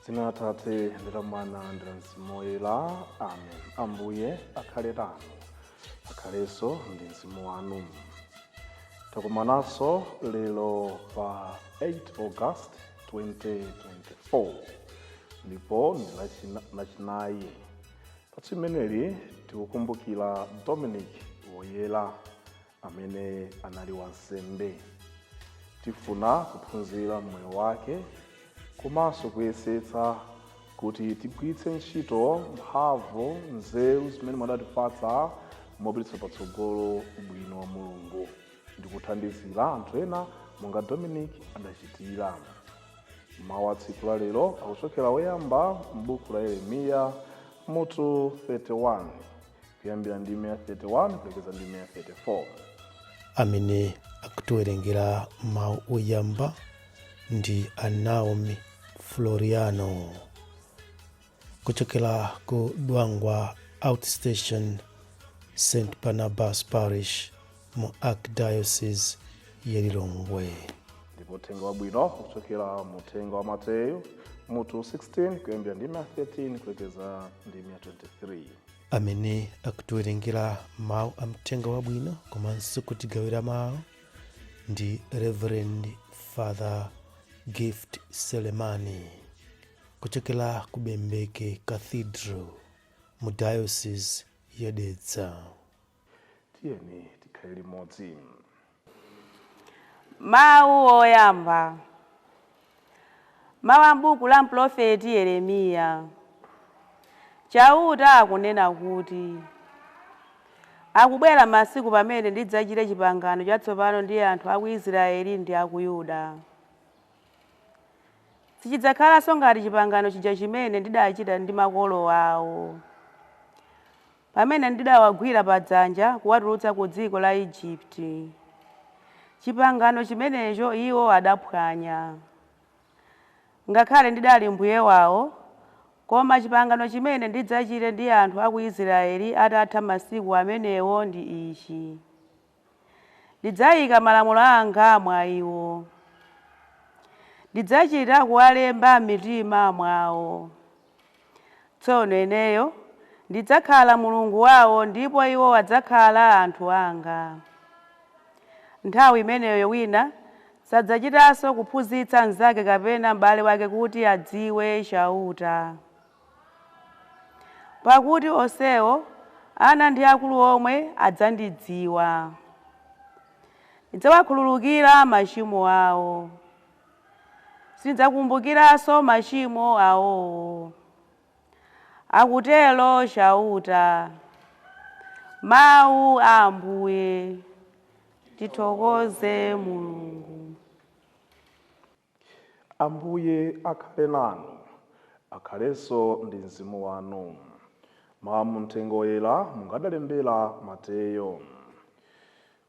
Dzina la Atate ndi la Mwana ndi la Mzimu Woyera. Amen. Ambuye akhale nanu, akhalenso ndi mzimu wanu. Takumananso lero pa 8 August 2024 ndipo ndi Lachinayi. Pa tsiku limeneli tikukumbukira Dominic Woyera amene anali wansembe. Tifuna kuphunzira moyo wake komanso kuyesetsa kuti tigwiritse ntchito mphamvu, nzeru zimene mwadatipatsa mopititsa patsogolo ubwino wa Mulungu ndi kuthandizira anthu ena monga Dominic adachitira. Mawu a tsiku la lero akuchokera woyamba m'buku la Yeremiya mutu 31 kuyambira ndime ya 31 kulekeza ndime ya 34. Amene akutiwerengera mawu oyamba ndi a Naomi Floriano kuchokera ku Dwangwa Outstation, St Barnabas Parish mu Archdiocese ya Lilongwe. Ndipo uthenga wabwino kuchokera mu uthenga wa Mateyu mutu 16 kuyambira ndime ya 13 kulekeza ndime ya 23. Amene akutiwerengera mawu a mthenga wabwino komanso kutigawira mawu ndi Reverend Father Gift Selemani kuchokera ku Bembeke Cathedral mu Diocese ya Dedza. Tiyeni tikhale limodzi. Mawu oyamba. Mawu a m'buku la mprofeti Yeremiya. Chauta akunena kuti, Akubwera masiku pamene ndidzachite chipangano chatsopano ndi anthu a ku Israele ndi a ku Yuda. Sichidzakhalanso ngati chipangano chija chimene ndidachita ndi makolo ao, pamene ndidawagwira pa dzanja kuwatulutsa ku dziko la Ejipiti. Chipangano chimenecho iwo adaphwanya. Ngakhale ndidali mbuye wao, koma chipangano chimene ndidzachite ndi anthu a ku Israele atatha masiku amenewo ndi ichi: Ndidzayika malamulo anga mwa iwo. Ndidzachita kuwalemba m'mitima mwawo. Tsono ineyo ndidzakhala Mulungu wawo ndipo iwo adzakhala anthu anga. Nthawi imeneyo wina sadzachitanso kuphunzitsa mnzake kapena m'bale wake kuti adziwe Chauta. Pakuti onsewo, ana ndi akulu omwe, adzandidziwa. Ndidzawakhululukira machimo awo. Sindidzakumbukiranso machimo awowo. Akutero Chauta. Mawu a Ambuye. Tithokoze Mulungu. Ambuye akhale nanu, akhalenso ndi mzimu wanu. Mawu a muthenga woyera monga adalembera Mateyo.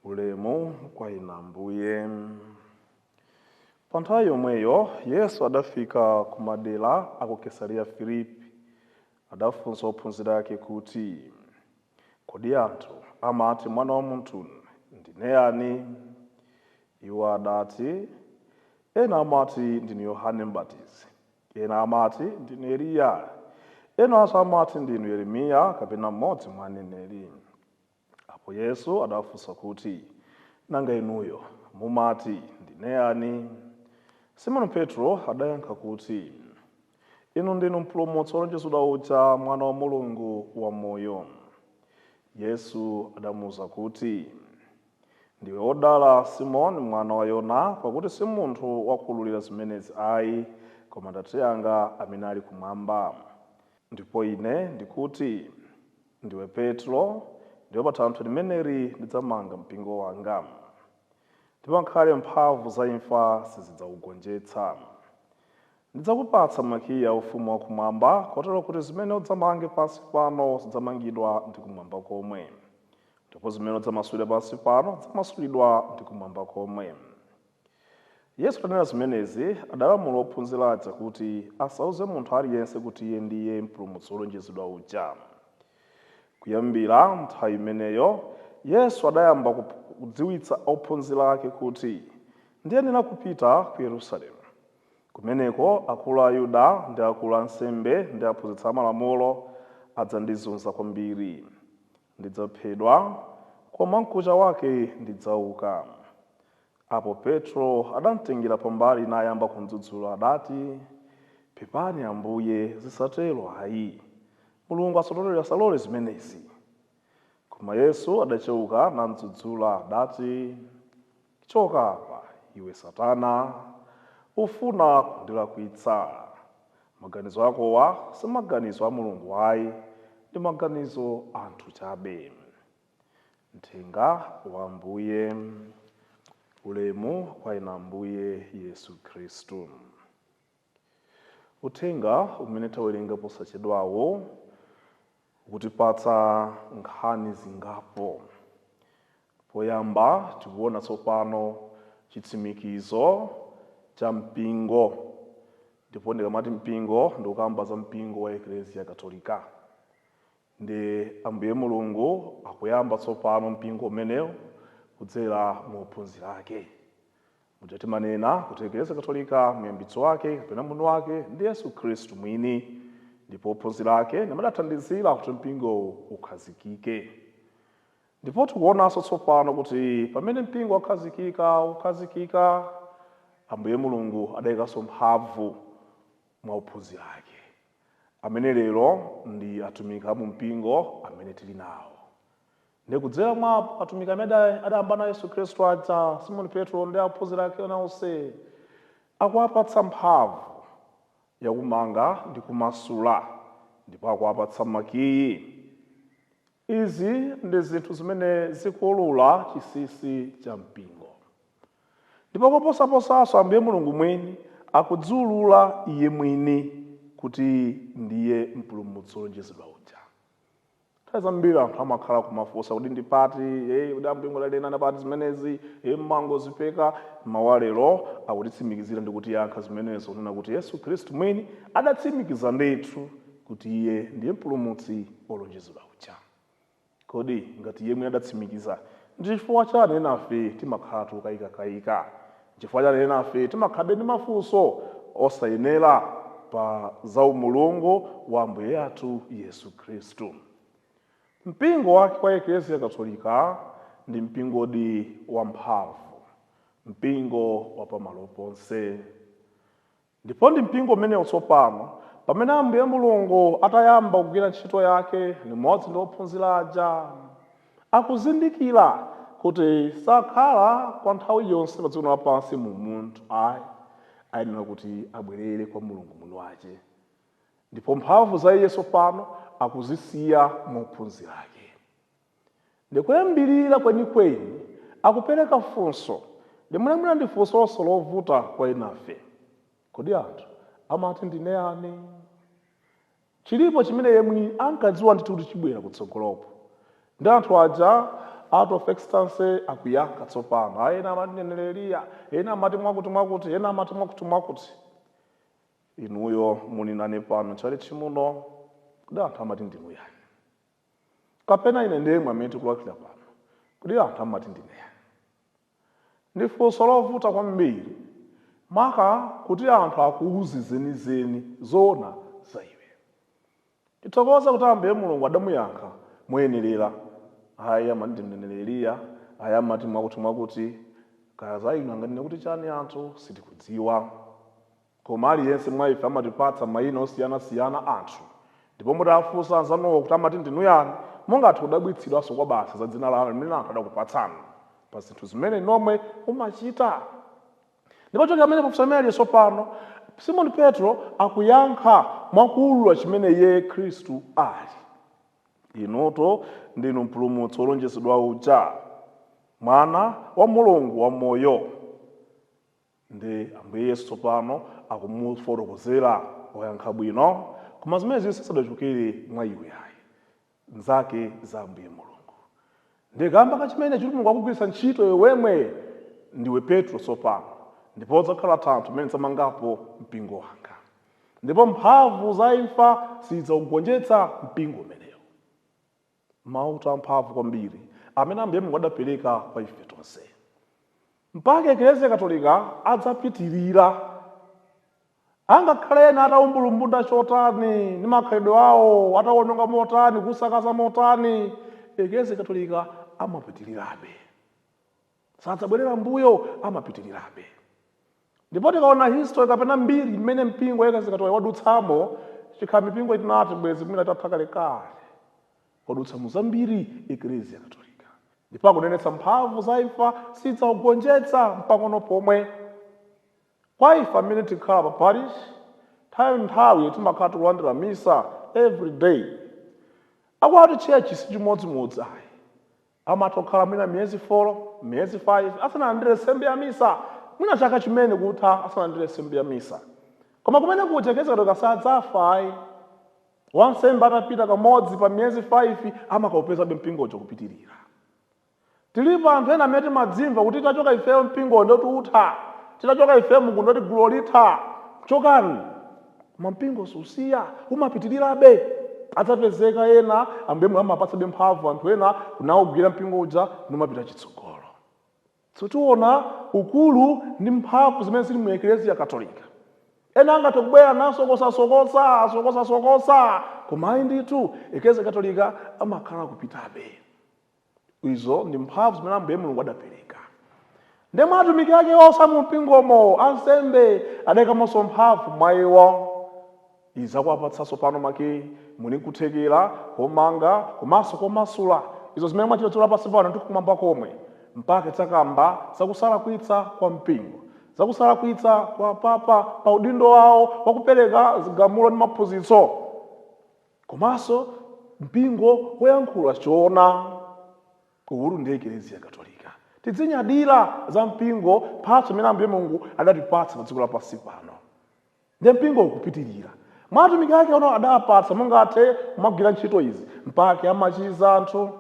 Ulemu kwa inu Ambuye. Pa nthawi yomweyo Yesu adafika ku madera a ku Kesareya Filipi. Adafunsa ophunzira ake kuti, Kodi anthu amati Mwana wa Munthu ndine yani? Iwo adati, Ena amati ndinu Yohane Mbatizi, ena amati ndinu Eliya, enanso amati ndinu Yeremiya kapena mmodzi mwa aneneri. Apo Yesu adawafunsa kuti, Nanga inuyo mumati ndine yani? Simoni Petro adayankha kuti, Inu ndinu Mpulumutsi wolonjezedwa uja, Mwana wa Mulungu wamoyo. Yesu adamuuza kuti, Ndiwe wodala, Simoni mwana wa Yona, pakuti si munthu wakuululira zimenezi ai, koma Atate anga amene ali kumwamba. Ndipo Ine ndikuti, Ndiwe Petro, ndipo pa thanthwe limeneli ndidzamanga mpingo wanga. Ndipo ngakhale mphamvu za imfa sizidzaugonjetsa. Ndidzakupatsa makiyi a ufumu wakumwamba, kotero kuti zimene udzamange pansi pano zidzamangidwa ndi kumwamba komwe, ndipo zimene udzamasule pansi pano zidzamasulidwa ndi kumwamba komwe. Yesu atanena zimenezi, adalamula ophunzira aja kuti asauze munthu aliyense kuti iye ndiye mpulumutsi wolonjezedwa uja. Kuyambira nthawi imeneyo, Yesu adayamba kudziwitsa ophunzira ake kuti, ndiyenera kupita ku Yerusalemu. Kumeneko akulu a Yuda ndi akulu a ansembe ndi aphunzitsi amalamulo adzandizunza kwambiri. Ndidzaphedwa, koma mkucha wake ndidzauka. Apo Petro adamtengera pambali nayamba kumdzudzula, adati, Pepani Ambuye, zisatero ayi. Mulungu asalole zimenezi. Koma Yesu adacheuka namdzudzula, adati, Choka apa, iwe Satana, ufuna kundilakwitsa. Maganizo akowa si maganizo a Mulungu ayi, ndi maganizo a anthu chabe. Mthenga wa Ambuye. Ulemu kwa inu Ambuye Yesu Khristu. Uthenga umene tawerenga posachedwawo ukutipatsa nkhani zingapo. Poyamba tikuona tsopano chitsimikizo cha mpingo, ndipo ndikamati mpingo ndikukamba za mpingo wa Eklesia Katolika. Ndi Ambuye Mulungu akuyamba tsopano mpingo umenewo kudzera mu ophunzira ake. Muja timanena kuti Eklesia Katolika muyambitsi wake kapena mwini wake ndi Yesu Khristu mwini, ndipo ophunzira ake ndimadathandizira kuti mpingo ukhazikike. Ndipo tikuonanso tsopano kuti pamene mpingo wakhazikika, Ambuye Mulungu adayikanso mphamvu mwa ophunzira ake, amene lero ndi atumiki a mu mpingo amene tili nawo. Ndi kudzera mwa atumiki amene adayamba na Yesu Khristu aja, Simoni Petro ndi ophunzira ake onse, akuwapatsa mphamvu yakumanga ndi kumasula, ndipo akuwapatsa makiyi. Izi ndi zinthu zimene zikuwulula chinsinsi cha mpingo. Ndipo koposaposanso Ambuye Mulungu mwini akudziwulula iye mwini kuti ndiye mpulumutsi wolonjezedwa uja. Nthawi zambiri anthu amakhala kumafunsa kuti ndi pati, kuti Ambuye adalena pati zimenezi, mmangozipeka. Mawu lero akutitsimikizira ndi kutiyankha zimenezo, kunena kuti Yesu Khristu mwini adatsimikiza ndithu kuti iye ndiye mpulumutsi wolonjezedwa uja. Kodi ngati iye mwini adatsimikiza, ndi chifukwa chani enafe timakhala tikukayikakayika? Chifukwa chani enafe timakhalabe ndi mafunso osayenera pa za umulungu wa Ambuye athu Yesu Khristu? Mpingo wake wa Eklesia Katolika ndi mpingodi wamphamvu, mpingo wa pamalo ponse. Ndipo ndi mpingo umenewo tsopano pamene Ambuye Mulungu atayamba kugwira ntchito yake limodzi ndi ophunzira aja, akuzindikira kuti sakhala kwa nthawi yonse pa dziko lapansi mu munthu ayi, ayenera kuti abwerere kwa Mulungu mwini wake. Ndipo mphamvu za iye tsopano akuzisiya mwa ophunzira ake. Ndikuyambirira kwenikweni akupereka funso limene ndi funsonso lovuta kwa enafe. Kodi anthu amati ndine yani? Chilipo chimene iye mwini ankadziwa ndithu kuti chibwera kutsogolopo. Ndi anthu aja out of ecstasy akuyankha tsopano. Ena amati ndine Eliya, ena amati mwakuti mwakuti, ena amati mwakuti mwakuti. Inuyo muli nane pano tchalitchi muno, kodi anthu amati ndinu yani? Kapena ine ndemwe amene tikulalikira pano, kodi anthu amati ndine yani? Ndi funso lovuta kwambiri, maka kuti anthu akuuze zenizeni zoona za iwe. Tithokoza kuti Ambuye Mulungu adamuyankha moyenerera. Ayi amati ndine Eliya, ayi amati mwakuti mwakuti, kaya za inu anganene kuti chani anthu sitikudziwa. Koma aliyense mwa ife amatipatsa mayina osiyanasiyana anthu. Ndipo mutafunsa anzanuwo kuti amati ndinu yani, mungathe kudabwitsidwanso kwa basi za dzina lanu limene anthu adakupatsani pa zinthu zimene nomwe mumachita. Ndipo chokera pamene pafunso limene tsopano, Simoni Petro akuyankha mwakuwulula chimene iye Khristu ali. Inuto ndinu mpulumutsi wolonjezedwa uja, mwana wa Mulungu wamoyo. Ndi Ambuye Yesu tsopano akumufotokozera, wayankha bwino, koma zimene zisadachokere mwa iwe ayi, nzake za Ambuye Mulungu. Ndikamba kachimene chiti Mulungu akugwiritsa ntchito iwe wemwe ndiwe Petro tsopano, ndipo udzakhala thanthwe limene ndidzamangapo mpingo wanga, ndipo mphamvu za imfa sizidzaugonjetsa mpingo umenewo. Mawu amphamvu kwambiri amene Ambuye Mulungu adapereka kwa ife tonse. Mpaka Eklesia Katolika adzapitirira, angakhale ena ataumbulumbunda chotani ndi makhalidwe awo, atawononga motani, kusakaza motani, Eklesia Katolika amapitirirabe, sadzabwerera mbuyo, amapitirirabe. Ndipo tikaona history kapena mbiri mmene mpingo wa Eklesia Katolika wadutsamo, chikhala mipingo itinati bwezi kumene tatha kalekale, wadutsa muzambiri Eklesia Katolika. Ndipo akunenetsa mphamvu za imfa sidzaugonjetsa mpang'ono pomwe. Kwa ife amene tikhala pa parish, nthawi nthawi timakhala tikulandira misa every day. Akwati church si chimodzimodzi ayi, amatokhala mwina miyezi 4, miyezi 5 asanalandire nsembe ya misa, mwina chaka chimene kutha asanalandire nsembe ya misa. Koma kumene kuja Eklesia Katolika sadzafa ayi. Wansembe atapita kamodzi pa miyezi 5 amakaupezabe mpingocho kupitirira. Tilipo anthu ena amene timadzimva kuti titachoka ifeyo mpingo ndoti utha, titachoka ifeyo Mulungu ndoti gulu litha, chokani. Koma mpingo susiya, umapitirirabe. Adzapezeka ena, Ambuye Mulungu amapatsabe mphamvu anthu ena kunawugwira mpingo uja numapita chitsogolo. So tiona ukulu ndi mphamvu zimene zili mu Eklesia Katolika. Ena angathe kubwera nasokosasokosa, asokosasokosa, koma ayi ndithu, Eklesia Katolika amakhala kupitabe. Izo ndi mphamvu zimene Ambuye Mulungu adapereka. Ndi mwa atumiki ake onse mu mpingomo, ansembe adayikamonso mphamvu mwa iwo. Izi akuwapatsanso pano make muli nkuthekera komanga komanso komasula izo zimene mwachita dziko lapansi pano ndi kumwamba komwe. Mpaka tsakamba zakusalakwitsa kwa mpingo, zakusalakwitsa kwa papa pa udindo wawo wakupereka zigamulo ndi maphunzitso, komanso mpingo woyankhula choona. Uwu ndi Eklesia Katolika. Tidzinyadira za mpingo, mphatso imene Ambuye Mulungu adatipatsa pa dziko lapansi pano. Ndi mpingo ukupitirira mwa atumiki ake ono adapatsa, mungathe kumagwira ntchito izi. Mpake amachiza anthu,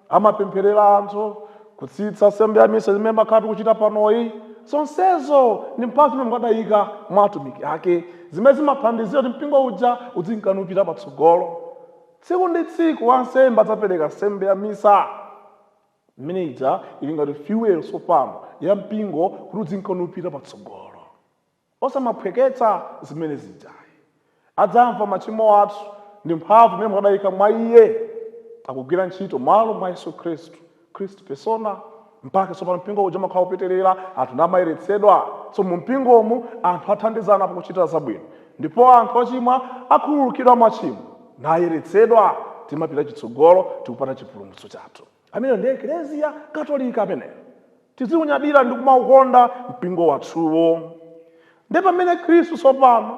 amapempherera anthu, kutsitsa nsembe ya misa zimene makhala tikuchita panoyi. Zonsezo ndi mphatso imene Mulungu adayika mwa atumiki ake, zimene zimathandizira kuti mpingo uja udzinkani upita patsogolo. Tsiku ndi tsiku wansembe adzapereka nsembe ya misa imene ija ili ngati fuel tsopano ya mpingo kuti udzinkani upita patsogolo. Osamaphweketsa zimene zijayi. Adzamva machimo athu ndi mphamvu imene Mulungu adayika mwa iye, akugwira ntchito malo mwa Yesu Khristu, Khristu persona. Mpaka tsopano mpingo uja umakhala kupitirira, anthu namayeretsedwa. So mu mpingomu anthu athandizana pakuchita zabwino, ndipo anthu ochimwa akhululukidwa machimo nayeretsedwa, timapita chitsogolo, tikupata chipulumutso chathu. Amene ndi Eklesia Katolika ameneyo. Tiziunyadira ndi kumaukonda mpingo wathuwo. Ndi pamene Khristu tsopano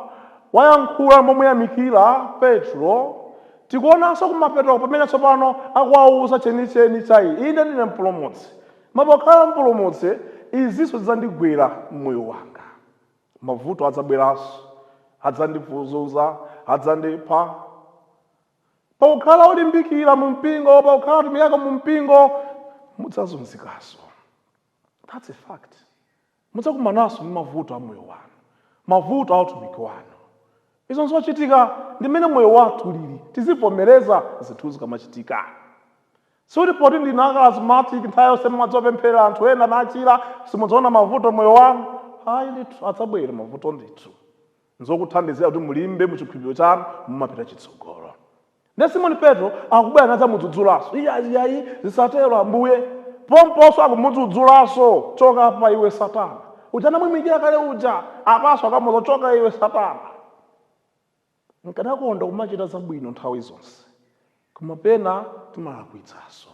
wayankhula momuyamikira Petro, tikuonanso kumapeto pamene tsopano akuwauza chenicheni cha iye: ine ndine mpulumutsi, mapokhala mpulumutsi izinso zidzandigwera mmoyo wanga, mavuto adzabweranso, adzandizunza, adzandipha. Pakukhala olimbikira mu mpingo, pakukhala atumiki ake mu mpingo, mudzazunzikanso. That's a fact. Mudzakumananso ndi mavuto a moyo wanu, mavuto a utumiki wanu. Izo nzochitika, ndi mmene moyo wathu ulili. Tizivomereza zinthu zikamachitika. Sikuti poti ndinu a charismatic nthawi yonse mumadzapemphera anthu ena nachira simudzaona mavuto moyo wanu. Ayi ndithu, adzabwera mavuto ndithu. Nzokuthandizira kuti mulimbe muchikhulupiriro chanu, mumapita chitsogolo. Ndi Simoni Petro akubwera nadzamudzudzulaso: iyayi, iyayi, zisatero Ambuye. Pomponso akumudzudzulaso: choka pa iwe Satana. Uja anamuyimikira kale uja, apaso akamuza: choka iwe Satana. Nkanakonda kumachita zabwino nthawi zonse, koma pena timalakwitsanso.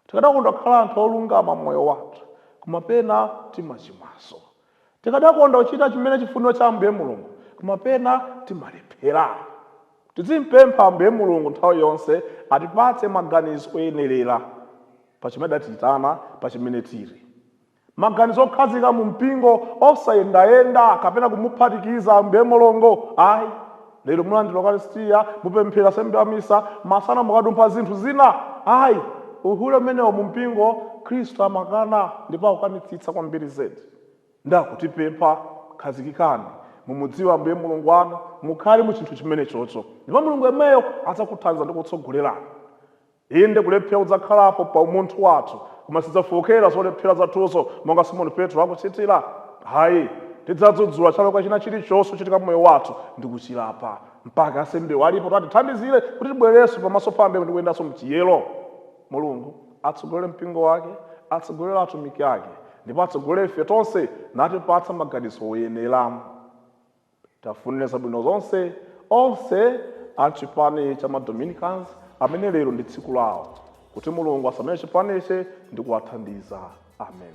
Tikadakonda kukhala anthu olungama mmoyo wathu, koma pena timachimwanso. Tikadakonda kuchita chimene chifuniro cha Ambuye Mulungu, koma pena timalephera. Tizimpempha Ambuye Mulungu nthawi yonse atipatse maganizo oyenerera pa chimene adatiyitana, pa chimene tili. Maganizo okhazika mu mpingo, osayendayenda kapena kumuphatikiza Ambuye Mulungu ayi. Lero mulandira Ukaristiya, mupemphera sembe ya misa, masana mukadumpha zinthu zina ayi. Uhule umenewo mu mpingo Khristu amakana ndipo akukanitsitsa kwambiri zedi. Ndakutipempha, khazikikani mumudziwe Ambuye Mulungu wanu, mukhale mu chinthu chimene chocho, ndipo Mulungu yemweyo adzakuthandiza ndi kutsogolerani. Inde, kulephera kudzakhalapo pa umunthu wathu, koma sidzafowokera zolephera zathuzo monga Simoni Petro akuchitira hayi. Tidzadzudzula cholakwa china chilichonse chochitika mmoyo wathu ndi kuchilapa, mpaka asembewo alipo tatithandizire kuti tibwererenso pamaso pa Ambuye ndi kuyendanso mchiyero. Mulungu atsogolere mpingo wake, atsogolere atumiki ake, ndipo atsogolere ife tonse natipatsa maganizo oyenera. Tafunire zabwino zonse onse a chipani cha Madominicans amene lero ndi tsiku lawo, kuti Mulungu asamale chipanichi ndi kuwathandiza. Amen.